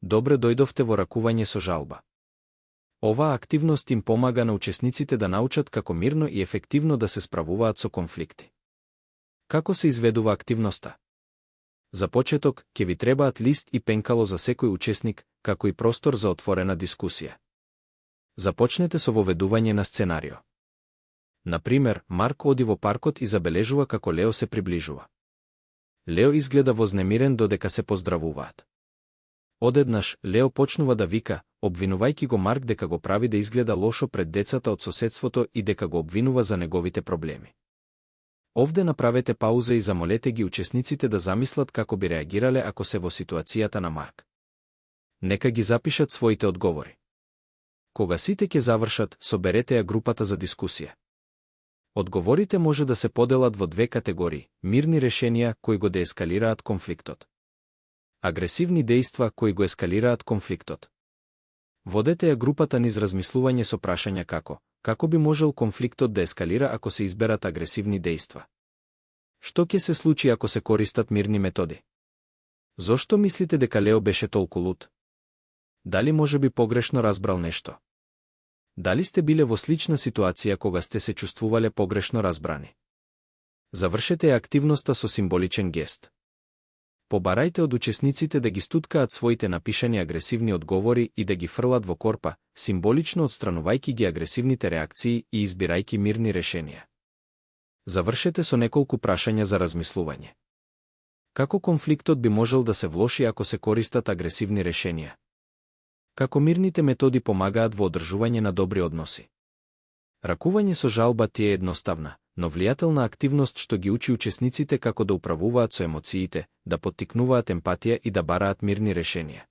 Добре дојдовте во ракување со жалба. Оваа активност им помага на учесниците да научат како мирно и ефективно да се справуваат со конфликти. Како се изведува активноста? За почеток, ќе ви требаат лист и пенкало за секој учесник, како и простор за отворена дискусија. Започнете со воведување на сценарио. Например, Марк оди во паркот и забележува како Лео се приближува. Лео изгледа вознемирен додека се поздравуваат. Одеднаш, Лео почнува да вика, обвинувајќи го Марк дека го прави да изгледа лошо пред децата од соседството и дека го обвинува за неговите проблеми. Овде направете пауза и замолете ги учесниците да замислат како би реагирале ако се во ситуацијата на Марк. Нека ги запишат своите одговори. Кога сите ќе завршат, соберете ја групата за дискусија. Одговорите може да се поделат во две категории: мирни решенија кои го деескалираат конфликтот. Агресивни дејства кои го ескалираат конфликтот. Водете ја групата низ размислување со прашања како би можел конфликтот да ескалира ако се изберат агресивни дејства? Што ќе се случи ако се користат мирни методи? Зошто мислите дека Лео беше толку луд? Дали може би погрешно разбрал нешто? Дали сте биле во слична ситуација кога сте се чувствувале погрешно разбрани? Завршете ја активноста со символичен гест. Побарајте од учесниците да ги стуткаат своите напишани агресивни одговори и да ги фрлат во корпа, символично отстранувајќи ги агресивните реакции и избирајќи мирни решенија. Завршете со неколку прашања за размислување. Како конфликтот би можел да се влоши ако се користат агресивни решенија? Како мирните методи помагаат во одржување на добри односи? Ракување со жалба ти е едноставна, но влијателна активност што ги учи учесниците како да управуваат со емоциите, да поттикнуваат емпатија и да бараат мирни решенија.